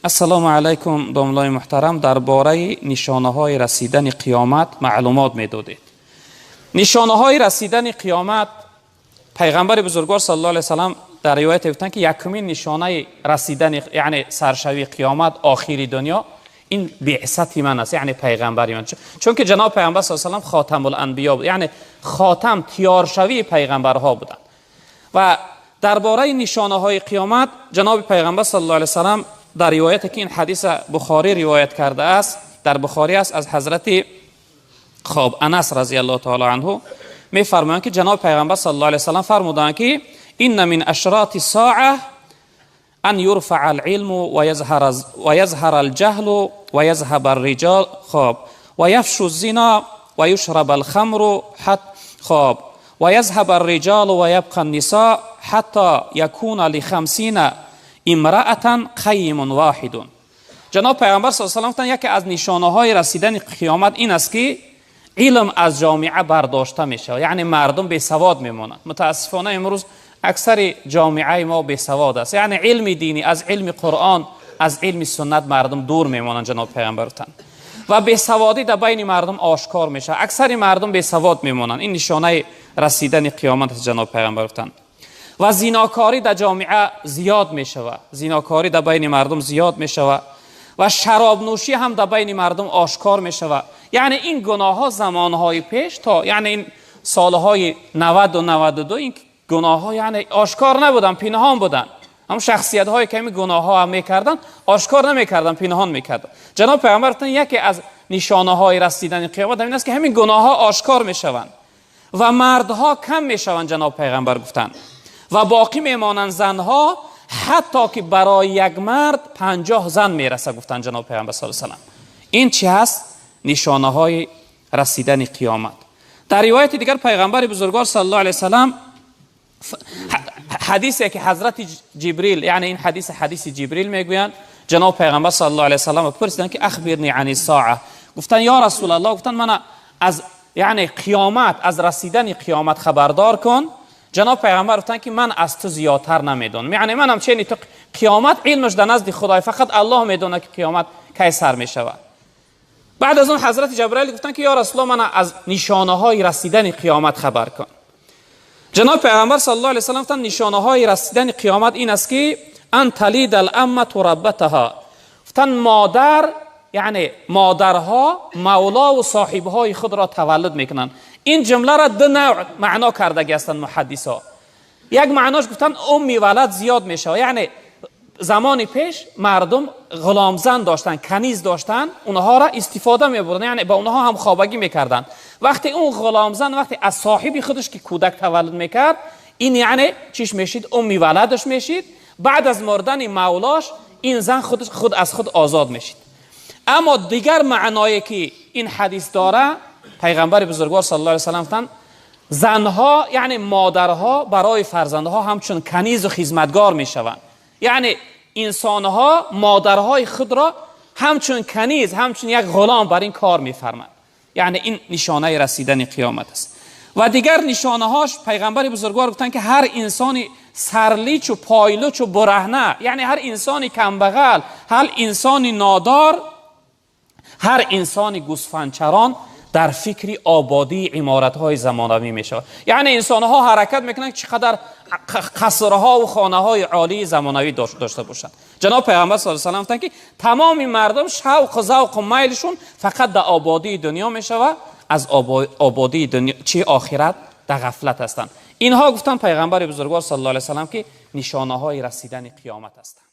Ассалому алайкум, домлаи муҳтарам, дар бораи нишонаҳои расидани қиёмат маълумот медодед. Нишонаҳои расидани қиёмат, пайғамбари бузургвор саллаллоҳу алайҳи васаллам дар ривояте гуфтанд, ки якумин нишонаи расидани, яъне саршавии қиёмат, охири дунё, ин биъсати ман аст, яъне пайғамбари ман. Чунки ҷаноб пайғамбар саллаллоҳу алайҳи васаллам хотамул-анбиё буд, яъне хотам, тиёршавии пайғамбарҳо буданд. Ва дар бораи нишонаҳои қиёмат ҷаноби пайғамбар саллаллоҳу алайҳи васаллам дар ривояте ки ин ҳадиса Бухорӣ ривоят кардааст, дар Бухорӣ аст, аз ҳазрати хоб Анас разияллоҳу таоло анҳу мефармоянд, ки ҷаноби пайғамбар саллаллоҳу алайҳи васаллам фармуданд, ки инна мин ашроти соа ан юрфаа алилму ва язҳара алҷаҳлу ва язҳаба арриҷол, хоб, ва яфшу зино ва юшраба алхамру, хоб, ва язҳаба арриҷолу ва ябқа аннисо ҳатто якуна лихамсина имраатан қайимун воҳидун. Ҷаноб пайғамбар саллаллоҳу алайҳи васаллам гуфтанд, яке аз нишонаҳои расидани қиёмат ин аст, ки илм аз ҷомеа бардошта мешавад, яъне мардум бесавод мемонанд. Мутаассифона, имрӯз аксари ҷомеаи мо бесавод аст, яъне илми динӣ, аз илми Қуръон, аз илми суннат мардум дур мемонанд, ҷаноб пайғамбар гуфтанд. Ва бесаводӣ дар байни мардум ошкор мешавад, аксари мардум бесавод мемонанд. Ин нишонаи расидани қиёмат аст, ҷаноб пайғамбар гуфтанд. Ва зинокорӣ дар ҷомеа зиёд мешавад, зинокорӣ дар байни мардум зиёд мешавад ва шаробнӯшӣ ҳам дар байни мардум ошкор мешавад. Яъне ин гуноҳҳо замонҳои пеш, то яъне ин солҳои 90-у 92, ин гуноҳҳо яъне ошкор набуданд, пинҳон буданд. Ҳамон шахсиятҳое ки ҳамин гуноҳҳо ҳам мекарданд, ошкор намекарданд, пинҳон мекарданд. Ҷаноб пайғамбар гуфтанд, яке аз нишонаҳои расидани қиёмат ҳамин аст, ки ҳамин гуноҳҳо ошкор мешаванд ва мардҳо кам мешаванд, ҷаноб пайғамбар гуфтанд, ва боқӣ мемонанд занҳо, ҳатто ки барои як мард 50 зан мераса, гуфтанд ҷаноб пайғамбар саллаллоҳу алайҳи васаллам. Ин чӣ ҳаст? Нишонаҳои расидани қиёмат. Дар ривояти дигар пайғамбари бузургвор саллаллоҳу алайҳи васаллам, ҳадисе ки ҳазрати Ҷибрил, яъне ин ҳадис ҳадиси Ҷибрил мегӯянд, ҷаноб пайғамбар саллаллоҳу алайҳи васаллам пурсиданд, ки ахбирни ани соа. Гуфтанд: ё Расулаллоҳ, гуфтанд, мана аз яъне қиёмат, аз расидани қиёмат хабардор кун. Ҷаноб пайғамбар гуфтанд, ки ман аз ту зиёдтар намедонам, яъне манам чени ту, қиёмат илмаш дар назди Худой, фақат Аллоҳ медонад, ки қиёмат кай сар мешавад. Баъд аз он ҳазрати Ҷабраил гуфтанд, ки ё Расулаллоҳ, мана аз нишонаҳои расидани қиёмат хабар кун. Ҷаноб пайғамбар саллаллоҳу алайҳи васаллам гуфтанд, нишонаҳои расидани қиёмат ин аст, ки ан талида аламату раббатаҳа. Гуфтанд, модар, яъне модарҳо мавлову соҳибҳои худро таваллуд мекунанд. Ин ҷумларо ду навъ маъно кардаги ҳастанд муҳаддисо. Як маънош, гуфтанд, умми валад зиёд мешавад, яъне замони пеш мардум ғуломзан доштанд, каниз доштанд, онҳоро истифода мебурданд, яъне ба онҳо ҳам хобагӣ мекарданд. Вақте он ғуломзан, вақте аз соҳиби худаш ки кӯдак таваллуд мекард, ин яъне чиш мешид? Умми валадаш мешид. Баъд аз мурдани мавлош ин зан худ аз худ озод мешид. Аммо дигар маъное ки ин ҳадис дора, пайғамбари бузургвор саллаллоҳу алайҳи васаллам гуфтанд, занҳо, яъне модарҳо барои фарзандҳо ҳамчун канизу хизматгор мешаванд, яъне инсонҳо модарҳои худро ҳамчун каниз, ҳамчун як ғулом бар ин кор мефарманд. Яъне ин нишонаи расидани қиёмат аст. Ва дигар нишонаҳош, пайғамбари бузургвор гуфтанд, ки ҳар инсони сарличу пойлучу бураҳна, яъне ҳар инсони камбағал, ҳар инсони нодор, ҳар инсони гӯсфандчарон дар фикри ободии иморатҳои замонавӣ мешавад. Яъне инсонҳо ҳаракат мекунанд, чӣ қадар қасрҳову хонаҳои олии замонавӣ дошта бошанд. Ҷаноб пайғамбар саллаллоҳу алайҳи васаллам гуфтанд, ки тамоми мардум шавқу завқу майлшон фақат дар ободии дунё мешавад, аз ободии дунё чи охират дар ғафлат ҳастанд. Инҳо, гуфтанд пайғамбари бузургвор саллаллоҳу алайҳи васаллам, ки нишонаҳои расидани қиёмат ҳастанд.